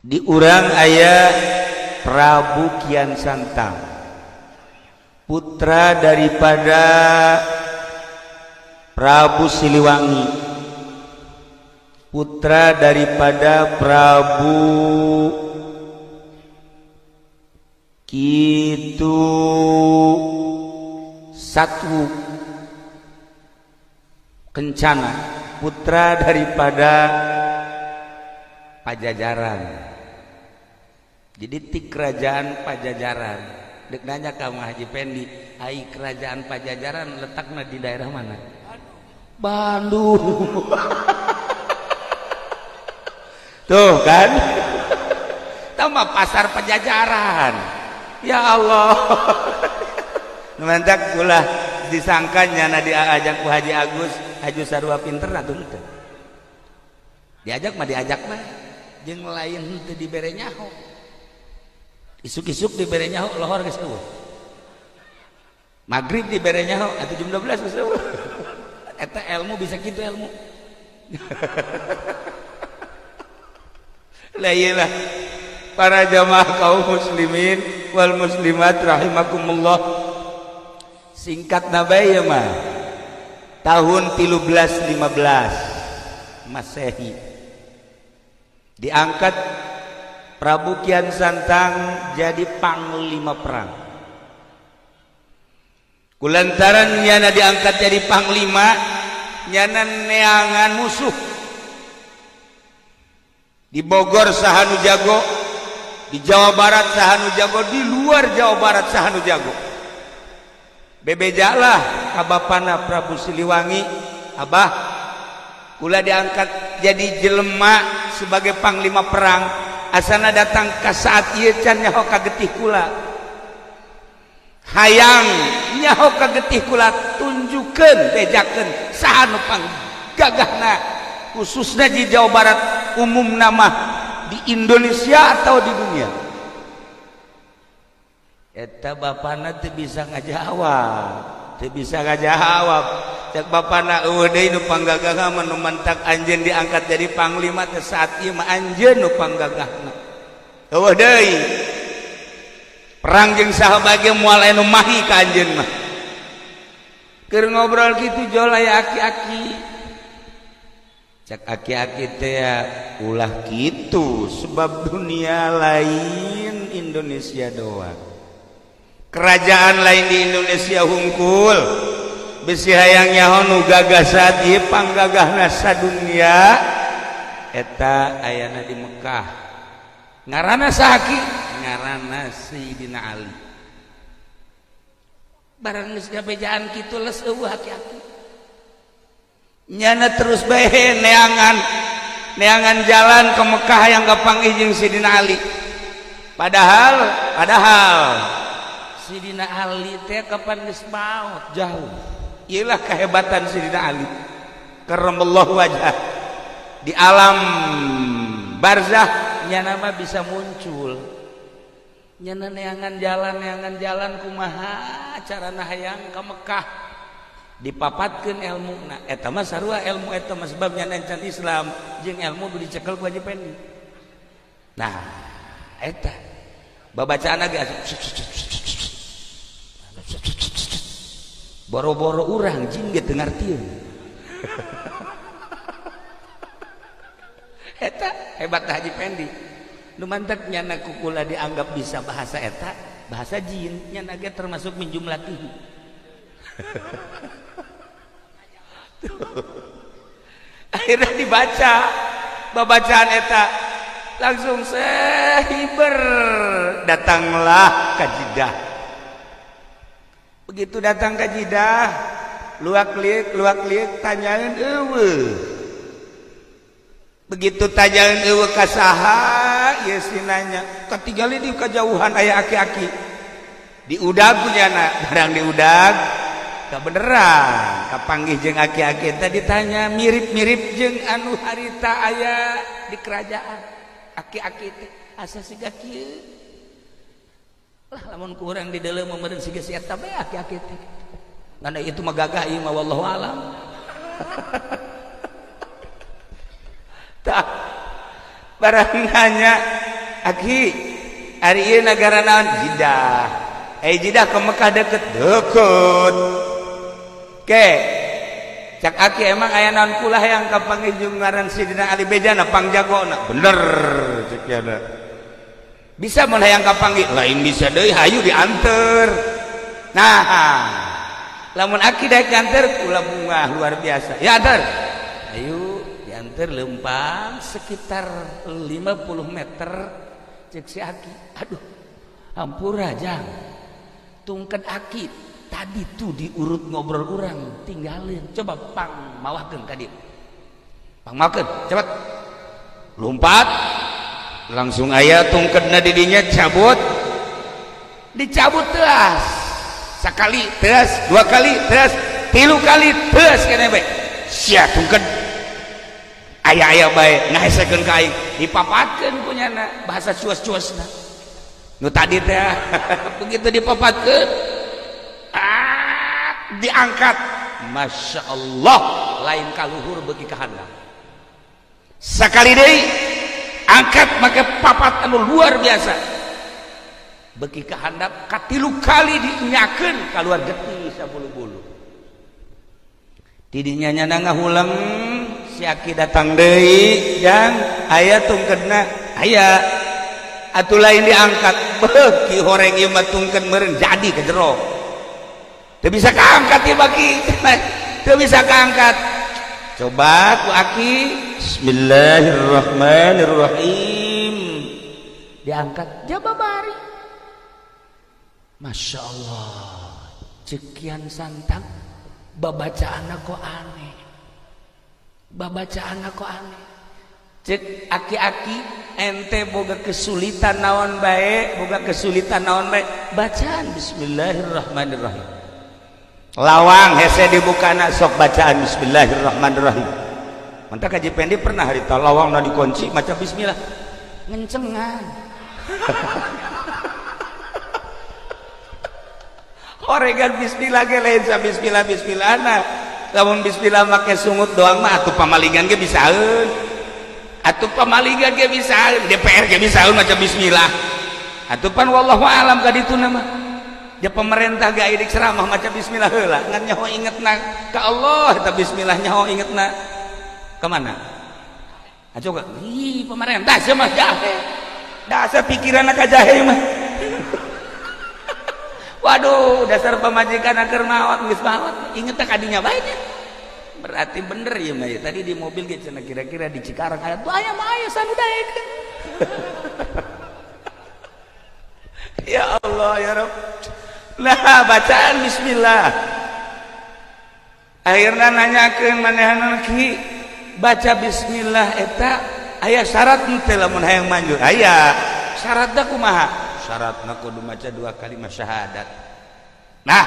Di urang aya Prabu Kian Santang, putra daripada Prabu Siliwangi, putra daripada Prabu Kitu Satwu Kencana, putra daripada Pajajaran. Jadi ti kerajaan Pajajaran. Dek nanya ka Haji Pendi, ai kerajaan Pajajaran letaknya di daerah mana? Bandung. Tuh kan, tambah pasar Pajajaran. Ya Allah, mantak ulah disangkanya na diajak ku Haji Agus, Haji sarua pinter atuh teu. Diajak mah diajak mah jeung lain teu dibere nyaho. Isuk-isuk dibere nyaho lohor geus eueuh. Maghrib dibere nyaho atuh jam 12 geus eueuh. Eta ilmu bisa kitu ilmu. Lah iyalah para jamaah kaum muslimin wal muslimat rahimakumullah. Singkat nabai ya mah tahun 1315 Masehi diangkat Prabu Kian Santang jadi panglima perang. Kulantaran nyana diangkat jadi panglima, nyana neangan musuh di Bogor saha nu jago, di Jawa Barat saha nu jago, di luar Jawa Barat saha nu jago. Bebejalah ka bapana Prabu Siliwangi, abah kula diangkat jadi jelema sebagai panglima perang, asana datang ke saat ieu can nyaho kagetih kula, hayang nyaho kagetih kula, tunjukkeun bejakeun saha nu panggagahna khususnya di Jawa Barat, umum nama di Indonesia atau di dunia. Eta bapana teu bisa ngajawab, teu bisa ngajawab. Cek bapana eueuh deui nu panggagahna mah nu mantak anjeun diangkat jadi panglima teh saat ieu mah anjeun nu panggagahna. Eueuh deui. Perang jeung saha bage moal aya nu mahi ka anjeun mah. Keur ngobrol kitu jol aya aki-aki. Cek aki-aki teh ulah kitu sebab dunia lain Indonesia doang. Kerajaan lain di Indonesia hungkul bisi hayang nyaho nu gagah saat ieu panggagahna sadunia eta ayana di Mekah. Ngaranna saha ki? Ngaranna Sayyidina Ali. Barang geus gabejaan kitu les eueuh aki-aki. Nyana terus bae neangan neangan jalan ke Mekah yang kapanggih jeung Sayyidina Ali. Padahal Sidina Ali teh kapan geus maot jauh. Iyalah kehebatan Sidina Ali. Karramallahu wajah. Di alam barzah nyana mah bisa muncul. Nyana neangan jalan kumaha carana hayang ka Mekah. Dipapatkeun ilmuna. Eta mah sarua ilmu eta mah sebab nyana encan Islam jeung ilmu nu dicekel ku Haji Pendi. Nah, eta babacaan ge boro-boro urang jin ge teu ngartieun. Eta hebat Haji Pendi. Nu mantak nyana kukula dianggap bisa bahasa eta, bahasa jin nyana ge termasuk menjumlatihi. Akhirnya dibaca babacaan eta langsung sehiber datanglah ka Jeddah. Begitu datang ke Jeddah, luak liuk tanyain eueuh. Begitu tanyain eueuh ka saha, ieu si nanya. Katingali di kajauhan aya aki-aki. Diudag ku nyana, barang diudag kabeneran kapanggih jeung aki-aki teh ditanya mirip-mirip jeung anu harita aya di kerajaan. Aki-aki teh asa siga kieu. Lah lamun kurang di dalam meureun siga si eta bae aki-aki teh. Ngan itu mah gagah ieu mah wallahu alam. Tah barang nanya Aki, ari ieu nagara naon? Jidah. Eh, Jidah ke Mekah deket? Deket. Ke cak aki, emang aya naon kula hayang kapanggih jeung ngaran Sidina Ali, bejana pangjagona. Bener cek yana. Bisa mun hayang kapanggih? Lain bisa deui, hayu dianter. Nah, lamun aki daek nganter kula bunga luar biasa. Ya anter, ayo. Dianter lempang sekitar 50 meter, cek si aki, "Aduh, hampura jang, tungked aki tadi tuh diurut ngobrol urang tinggalin, coba pang mawakeun ka dieu, pang mawakeun cepet." Lompat langsung, aya tungkedna di dinya, cabut, dicabut teas sekali, teas dua kali, teas tilu kali, teas kene bae sia tungked aya-aya bae ngahesekeun ka aing, dipapatkeun punyana bahasa cuas-cuasna nu tadi teh. Begitu dipapatkeun, ah, diangkat, Masya Allah, lain kaluhur beuki ka handap. Sekali deui angkat make papat anu luar biasa, beuki ka handap. Katilu kali dienyakeun, keluar getih sabulu-bulu. Tidinya nyana ngahuleng. Si aki datang deui, "Jang, aya tungkedna?" "Aya." Atuh lain diangkat, beuki horeng ieu mah tungked meureun jadi ke jero, teu bisa kaangkat ieu, baki teu bisa kaangkat. Coba ku aki, "Bismillahirrahmanirrahim." Diangkat jaba bari, Masya Allah. Cek Kian Santang, babacaan kok aneh, babacaan kok aneh. Cek aki-aki, "Ente boga kesulitan naon bae, boga kesulitan naon bae, bacaan bismillahirrahmanirrahim. Lawang hese dibukana, sok bacaan bismillahirrahmanirrahim." Mantap. Kaji Pendi pernah harita lawang na dikunci, maca bismillah, ngencengan. Oregan bismillah ge lain sa bismillah bismillah. Nah, lamun bismillah make sungut doang mah atuh pamalingan ge bisaeun, atuh pamalingan ge bisaeun, DPR ge bisaeun maca bismillah atuh. Pan wallahu alam ka ditu mah ya, pemerintah ge aya ceramah maca bismillah heula, ngan nyaho ingetna ka Allah eta bismillah, nyaho ingetna kemana? Aco, ih, pemerintah sia mah jahe, dasar pikiran ka jahe mah. Waduh, dasar pamajikan agar maot, geus maot inget ka dinya bae nya. Berarti bener ya mah ya. Tadi di mobil ge cenah kira-kira di Cikarang aya tuh, aya mah aya sanu daekeun. Ya Allah ya Rabb. Nah, bacaan bismillah akhirnya nanyakeun manehanna, "Ki, baca bismillah eta aya syarat henteu lamun hayang manjur?" "Aya." "Syaratna kumaha?" "Syaratna kudu maca dua kalimat syahadat." Nah,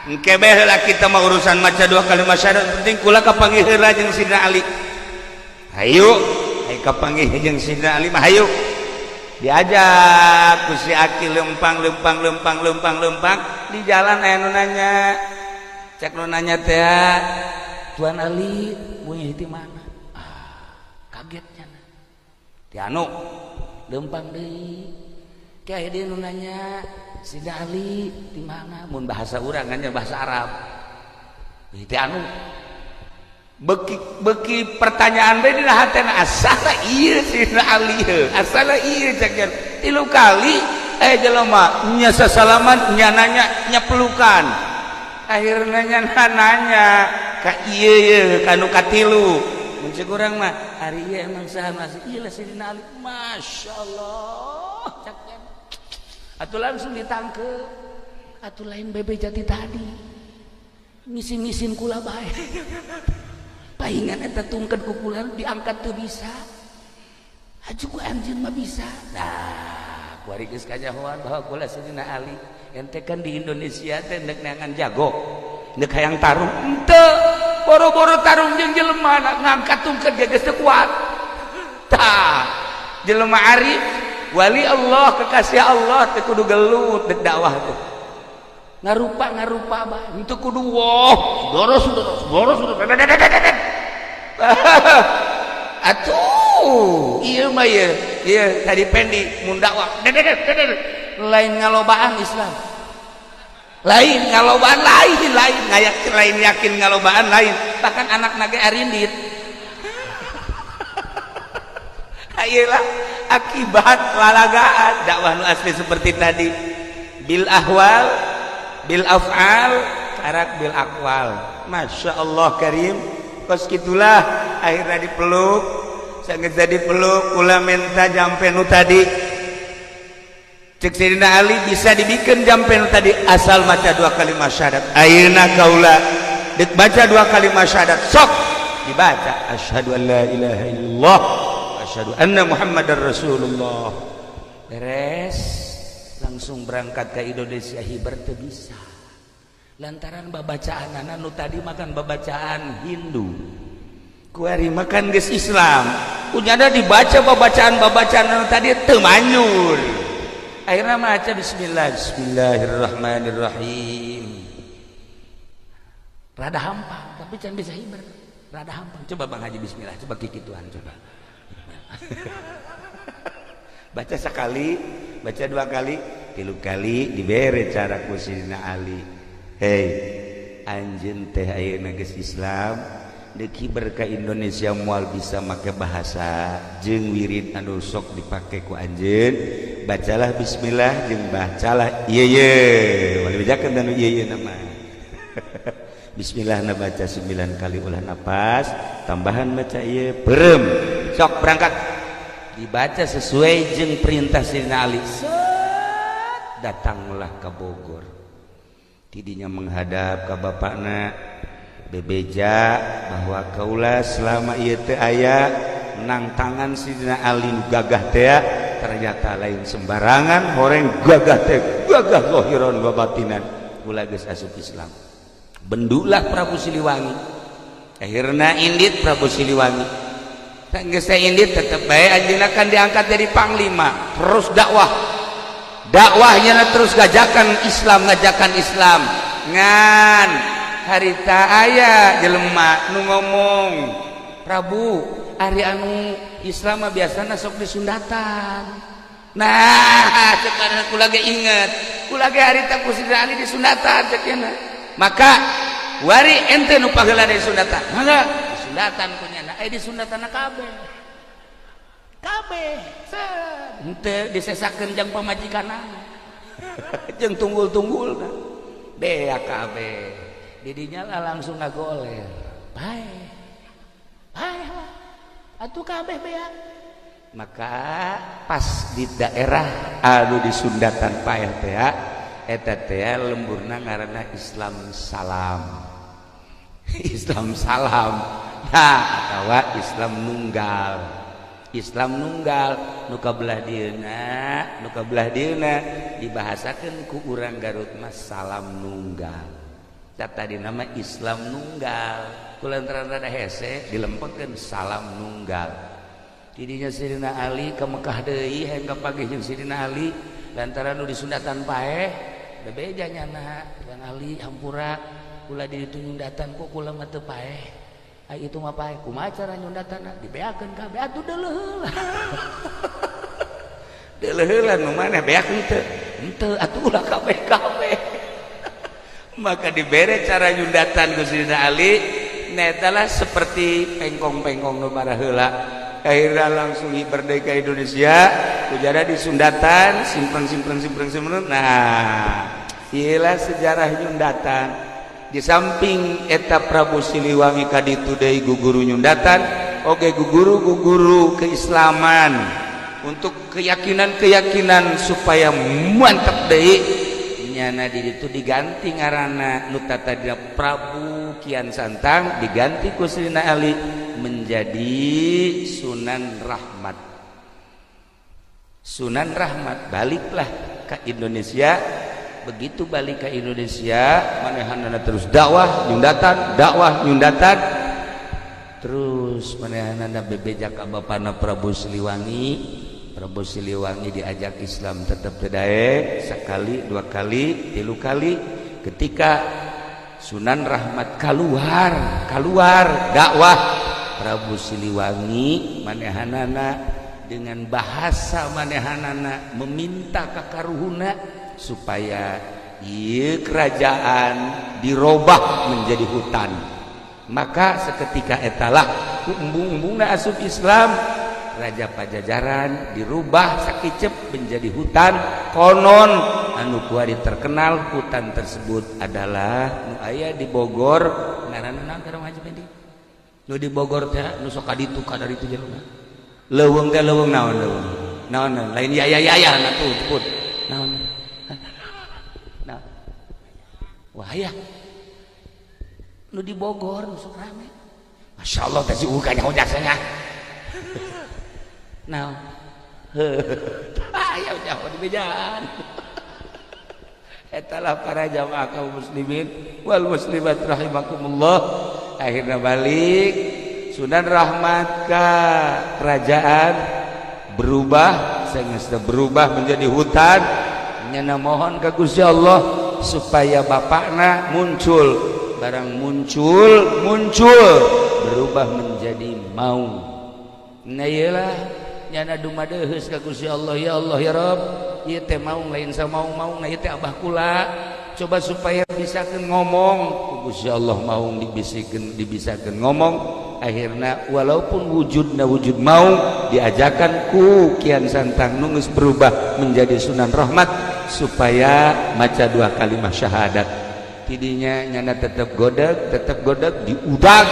engke bae heula kita mah urusan maca dua kalimat syahadat, penting kula kapanggih heula jeung Sidina Ali. Hayu, hayu kapanggih jeung Sidina Ali mah hayu. Diajak ku si aki lempang lempang lempang lempang lempang, di jalan aya nu nanya. Cek nu nanya teh, "Tuan Ali punya di mana?" Ah, kagetnya. Ti anu lempang deui, kayak dia nu nanya, "Sidina Ali di mana?" Mun bahasa urang kan bahasa Arab ti anu beki beki pertanyaan bae dina hatena, asala ieu Sidina Ali heuh, asala ieu cek tilu kali eh jelema nya sasalaman, nya nanya, nya pelukan. Akhirnya nya nanya ka ieu ye kanu katilu. Mun cek urang mah, "Ari ieu emang saha masih ieu lah Sidina Ali?" Masyaallah, cek atuh langsung ditangkep. Atuh lain bebe jati tadi ngisin-ngisin kula bae, pahingan eta tungked ku kula diangkat teu bisa, aju ku anjeun mah bisa. Nah, kuari geus kanyahoan bahwa kula Sidina Ali. Ente kan di Indonesia teh ndek neangan jago, ndek hayang tarung henteu, boro-boro tarung jeung jelema, ngangkat tungked ge geus teu kuat. Tah, jelema arif, wali Allah, kekasih Allah teh kudu gelut dek dakwah teh, ngarupa ngarupa bah henteu kudu woh boros boros boros. Atuh ieu mah ye. Iya, tadi pendi mun dakwah. Lain ngalobaan Islam. Lain ngalobaan, lain lain ngayak, lain yakin ngalobaan lain. Bahkan anak nage arindit. Ayelah akibat lalagaan dakwah nu asli seperti tadi. Bil ahwal, bil af'al, karak bil aqwal. Masya Allah karim. Kos gitulah akhirnya dipeluk. Sangat jadi peluk kula minta jampe nu tadi. Cek Sayyidina Ali bisa dibikin jampe nu tadi asal maca dua kalimat syahadat. Ayeuna kaula dek baca dua kalimat syahadat sok dibaca asyhadu an la ilaha illallah asyhadu anna muhammadar rasulullah. Beres langsung berangkat ke Indonesia hiber teu bisa. Lantaran babacaan nu tadi makan babacaan Hindu. Kuari makan geus Islam. Kunyada dibaca babacaan-babacaan anu tadi teu manyur. Akhirnya maca bismillah, bismillahirrahmanirrahim. Rada hampang, tapi can bisa hiber. Rada hampang. Coba Bang Haji bismillah, coba kikituan coba. Baca sekali, baca dua kali, tilu kali dibere cara ku Sidina Ali. Hei, anjeun teh ayeuna geus Islam, deuk hiber ka Indonesia moal bisa make bahasa jeung wirid anu sok dipake ku anjeun. Bacalah bismillah jeung bacalah ieu ye. Moal dibejakeun anu ieu ye nama. Bismillah na baca 9 kali ulah napas, tambahan baca ieu perem. Sok berangkat. Dibaca sesuai jeung perintah Sidina Ali. Set, datanglah ke Bogor. Tidinya menghadap ke bapakna bebeja bahwa kaula selama ieu teh aya nang tangan Sidina Ali nu gagah teh ternyata lain sembarangan horeng gagah teh gagah zahiran wa batinan kula geus asup Islam. Bendulah Prabu Siliwangi. Akhirna indit Prabu Siliwangi. Geus indit tetep bae anjeunna kan diangkat jadi panglima, terus dakwah. Dakwahnya terus ngajakan Islam, ngajakan Islam. Ngan harita aya jelema nu ngomong, Prabu, ari anu Islam mah biasana sok disundatan. Nah, sekarang kula ge inget, kula ge harita ku Sidina Ali disundatan cek cenah. Maka wari ente nu paheula disundatan. Mangga disundatan ku nyana, eh disundatan kabeh. Kabeh. Set. Henteu disesakeun jang pamajikanna. Jeung tunggul-tunggulna. Bea kabeh. Didinya lah langsung ngagoler. Bae. Bae lah. Atuh kabeh bea. Maka pas di daerah anu disundatan paeh teh eta teh lemburna ngaranna Islam Salam. Islam Salam. Nah, atawa Islam Nunggal. Islam Nunggal nu kabelah dieuna, nu kabelah dieuna dibahasakeun ku urang Garut mah Salam Nunggal. Tadi nama Islam Nunggal. Kulantaran rada hese dilempengkeun Salam Nunggal. Tidinya Sidina Ali ke Mekah deui hayang kapagih jeung Sidina Ali lantaran nu disundatan paeh bebeja nyana Bang Ali hampura kula di ditu nyundatan kok kula mah teu paeh. Ai itu mah paeh kumaha cara nyundatanna dibeakeun kabeh atuh deuleuh heula. Deuleuh heula nu maneh beak henteu? Henteu atuh ulah kabeh-kabeh. Maka dibere cara nyundatan ku Sidina Ali netalah seperti pengkong-pengkong nu baraheula. Akhirnya langsung merdeka Indonesia ujara disundatan simpreng simpreng simpreng simpreng. Nah, iyalah sejarah nyundatan. Di samping eta Prabu Siliwangi kaditu deui guguru nyundatan oge guguru-guguru keislaman untuk keyakinan-keyakinan supaya mantap deui nyana di ditu diganti ngaranna nu tadina Prabu Kian Santang diganti ku Sidina Ali menjadi Sunan Rahmat. Sunan Rahmat baliklah ke Indonesia. Begitu balik ke Indonesia manehanana terus dakwah nyundatan, dakwah nyundatan terus manehanana bebeja ka bapana Prabu Siliwangi. Prabu Siliwangi diajak Islam tetap daek sekali, dua kali, tilu kali. Ketika Sunan Rahmat keluar keluar dakwah Prabu Siliwangi manehanana Dengan bahasa manehanana meminta ka karuhuna supaya ieu kerajaan dirobah menjadi hutan. Maka seketika etalah ku embung-embungna asup Islam, Raja Pajajaran dirubah sakicep menjadi hutan. Konon anu kuari terkenal hutan tersebut adalah nu aya di Bogor. Ngaranna naon teh, Haji Pendi? Nu di Bogor teh, nu sok ka ditu ka dari itu jelema leuweung teh, leuweung naon, leuweung naon, naon? Lain ya ya ya ya, nah tuh put naon. Nah, wah ya, nu di Bogor nu sok rame. Masya Allah teh, si uga nyaho jasanya naon. Ayo nyaho di bejaan. Etalah para jamaah kaum muslimin wal muslimat rahimakumullah. Akhirnya balik Sunan Rahmat ke kerajaan berubah, sehingga berubah menjadi hutan. Nyana mohon ke Gusti Allah supaya bapakna muncul. Barang muncul, muncul berubah menjadi maung. Nah, iyalah, nyana dumadeheus ka Gusti Allah, "Ya Allah, ya Rabb, ieu teh maung lain samaung-maung, nah ieu teh abah kula. Coba supaya bisa ngomong." Ku Gusti Allah maung dibisikeun, dibisakeun ngomong. Akhirnya walaupun wujudna wujud maung, diajakan ku Kian Santang nu geus berubah menjadi Sunan Rahmat supaya maca dua kalimat syahadat. Tidinya nyana tetap godeg, tetap godeg, diudag,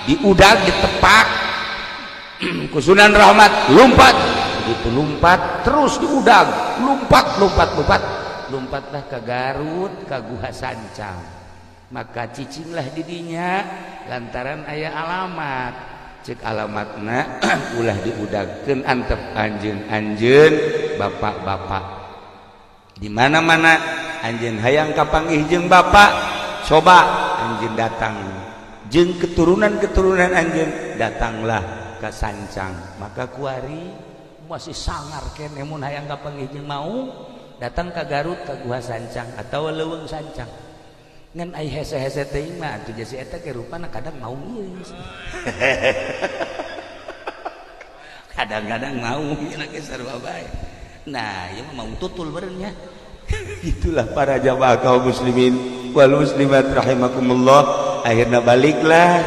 diudag, ditepak ku Sunan Rahmat, lompat. Begitu lompat, terus diudag, lompat, lompat, lompat, lompatlah ke Garut, ke Guha Sancang. Maka cicinglah didinya lantaran aya alamat. Cek alamatna, "Ulah diudagkeun, antep anjeun, anjeun bapak-bapak di mana-mana anjeun hayang kapanggih jeung bapak, coba anjeun datang jeung keturunan-keturunan anjeun, datanglah ke Sancang." Maka kuari masih sangar kene mun hayang kapanggih jeung mau datang ke Garut, ke Guha Sancang atau Leuweung Sancang. Ngan ai hese-hese teuing mah atuh jasi eta ge rupana kadang mau ieu, kadang-kadang mau ieu ge sarua bae. Nah, ieu mah mau tutul beureun nya. Itulah para jamaah kaum muslimin wal muslimat rahimakumullah. Akhirnya baliklah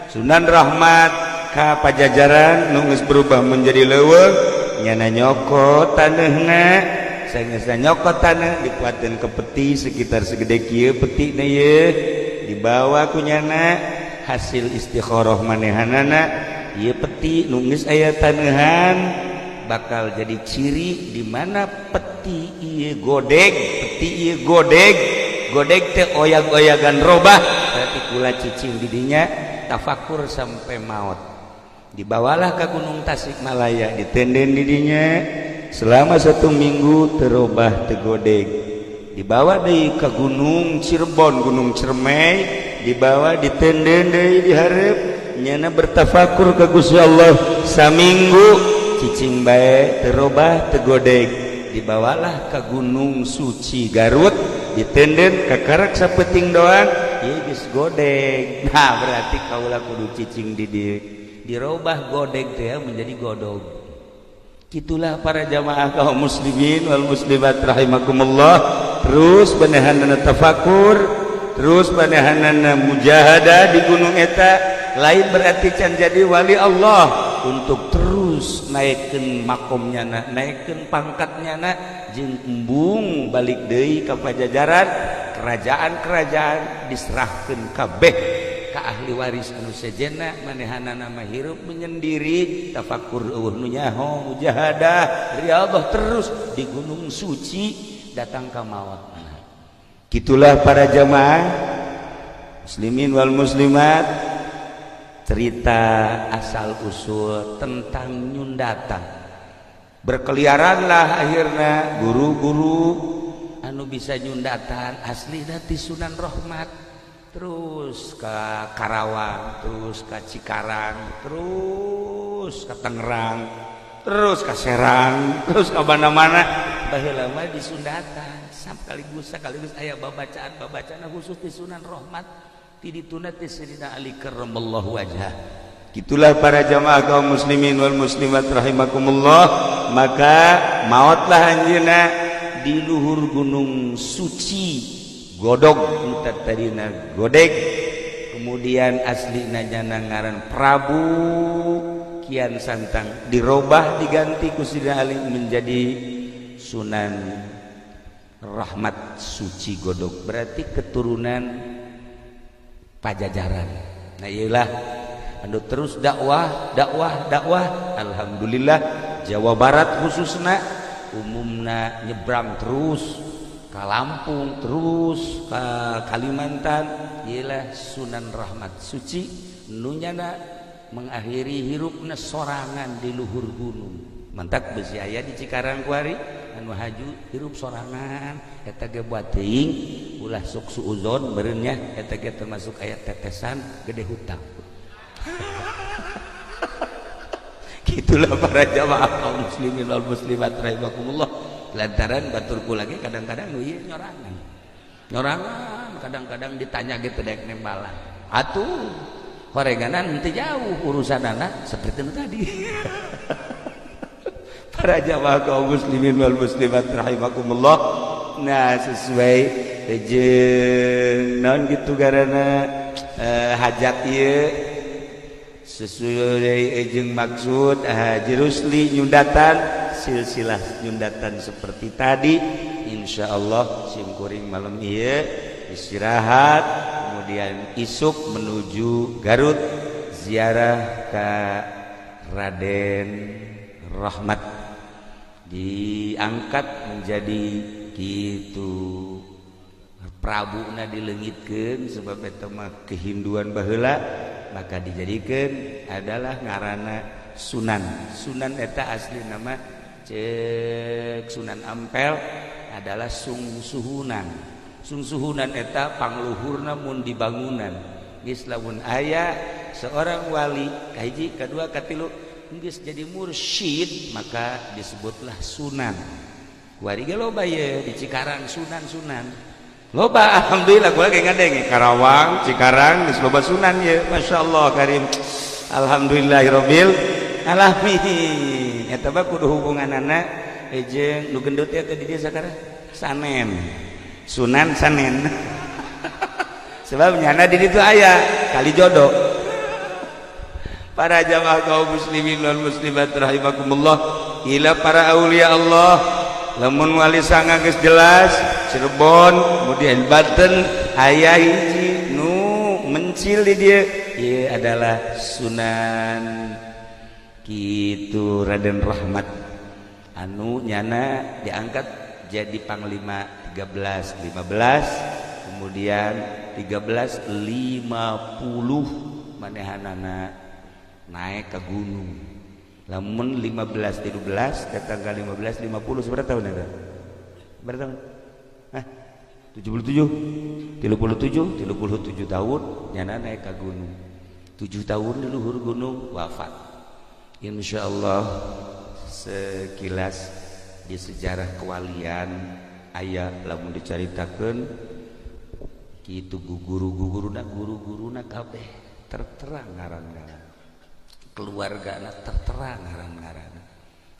Sunan Rahmat ka Pajajaran nu geus berubah menjadi leuweung. Nyana nyokot taneuhna. Saenggeus nyokot taneuh, dikuateun ke peti sekitar segede kieu peti na ye, dibawa ku nyana. Hasil istikharah manehanana, ieu peti nu geus aya taneuhan bakal jadi ciri di mana peti ieu godeg, peti ieu godeg, godeg teh oyag-oyagan robah, berarti kula cicing didinya tafakur sampai maut. Dibawalah ke Gunung Tasikmalaya, ditenden didinya selama satu minggu, terobah, tegodeg. Dibawa deui ke Gunung Cirebon, Gunung Cermai, dibawa, ditenden deui dihareup. Nyana bertafakur ke Gusti Allah saminggu, cicing bae, terobah, tegodeg. Dibawalah ke Gunung Suci Garut, ditenden kakarak sapeting doang, ieu geus godeg. Nah, berarti kaula kudu cicing di dieu. Dirobah godeg teh menjadi godog. Itulah para jamaah kaum muslimin wal muslimat rahimakumullah. Terus manehanana tafakur, terus manehanana mujahadah di gunung eta. Lain berarti can jadi wali Allah, untuk terus naikkan makomnya na, naikkan pangkatnya na, jeung embung balik deui ka Pajajaran. Kerajaan-kerajaan diserahkan kabeh ka ahli waris anu sejenna. Manehanana mah hirup menyendiri, tafakur, euweuh nu nyaho, mujahadah, riyadhah terus di Gunung Suci, datang ka maut. Gitulah para jamaah muslimin wal muslimat, cerita asal usul tentang nyundatan. Berkeliaranlah akhirnya guru-guru anu bisa nyundatan asli ti Sunan Rahmat, terus ke Karawang, terus ke Cikarang, terus ke Tangerang, terus ke Serang, terus ke mana-mana. Baheula mah di Sundatan sekaligus sekaligus aya babacaan, babacaan khusus di Sunan Rahmat, ti dituna ti Sayyidina Ali karramallahu wajhah. Gitulah para jamaah kaum muslimin wal muslimat rahimakumullah. Maka maotlah anjeunna di luhur gunung suci Godog, tadina Godeg, kemudian aslina nyana ngaran Prabu Kian Santang, dirobah diganti ku Sidina Ali menjadi Sunan Rahmat Suci Godog, berarti keturunan Pajajaran. Nah iyalah anu terus dakwah dakwah dakwah, alhamdulillah Jawa Barat khususna, umumna nyebrang terus ke Lampung, terus ke Kalimantan. Ialah Sunan Rahmat Suci nu nyana mengakhiri hirupna sorangan di luhur gunung. Mantak besi aya di Cikarang kuari anu haju hirup sorangan, eta ge buat teuing ulah sok suuzon meureun nya, eta ge termasuk aya tetesan gede hutang. Gitulah para jamaah kaum muslimin wal muslimat rahimakumullah. Lantaran baturku lagi kadang-kadang nu ieu nyorangan nyorangan, kadang-kadang ditanya gitu dek nembalan atuh horeganan henteu jauh urusanana seperti itu tadi. Para jamaah kaum muslimin wal muslimat rahimakumullah. Nah sesuai jeung naon gitu garana hajat ieu sesuai jeung maksud Haji Rusli nyundatan silsilah nyundatan seperti tadi. Insyaallah simkuring malam ieu istirahat, kemudian isuk menuju Garut ziarah ke Raden Rahmat, diangkat menjadi gitu Prabuna dileungitkeun sebab eta mah kehinduan baheula, maka dijadikan adalah ngarana Sunan. Sunan eta asli nama cek Sunan Ampel adalah Sungsuhunan. Sungsuhunan eta pangluhurna mun dibangunan geus lamun aya seorang wali kahiji kadua katilu geus jadi mursyid maka disebutlah Sunan. Kuari ge loba ye di Cikarang Sunan-sunan loba, alhamdulillah gua lagi ngadenge Karawang Cikarang geus loba Sunan ye, masyaallah karim, alhamdulillahirabbil alamin. Eta mah kudu hubunganana jeung nu gendut eta di dieu sakarang Sanen, Sunan Sanen. Sebab nyana di ditu aya kali jodoh. Para jamaah kaum muslimin wal muslimat rahimakumullah, ila para aulia Allah, lamun wali sanga geus jelas Cirebon kemudian Banten aya hiji nu mencil di dieu ieu adalah Sunan kitu Raden Rahmat anu nyana diangkat jadi panglima 1315, kemudian 1350 manehanana naik ke gunung. Lamun 1513 ke tanggal 1550 seberapa tahun eta? Berapa tahun? Hah? 77 37 37 tahun nyana naik ke gunung, 7 tahun di luhur gunung wafat. Insyaallah sekilas di sejarah kewalian aya lamun dicaritakeun kitu guru-guruna guru-guruna kabeh terterang ngaran-ngaran, keluargana terterang ngaran-ngaran,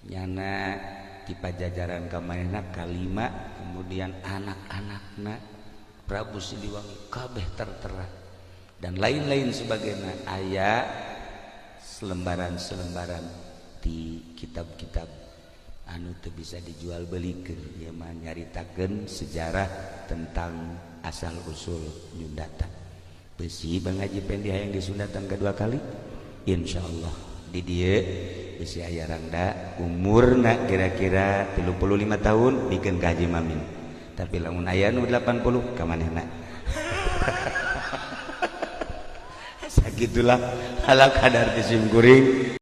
nyana di Pajajaran kamanehna kalima, kemudian anak-anakna Prabu Siliwangi kabeh tertera dan lain-lain sebagainya. Aya selembaran-selembaran di kitab-kitab anu teu bisa dijual belikeun, ieu mah nyaritakeun sejarah tentang asal usul nyundatan. Besi Bang Haji Pendi hayang disundatan kedua kali insyaallah di dieu besi aya rangda umurna kira-kira 35 tahun bikeun ka Haji Mamin, tapi lamun aya nu 80 ka manehna. Sagitulah ala kadar disim kuring.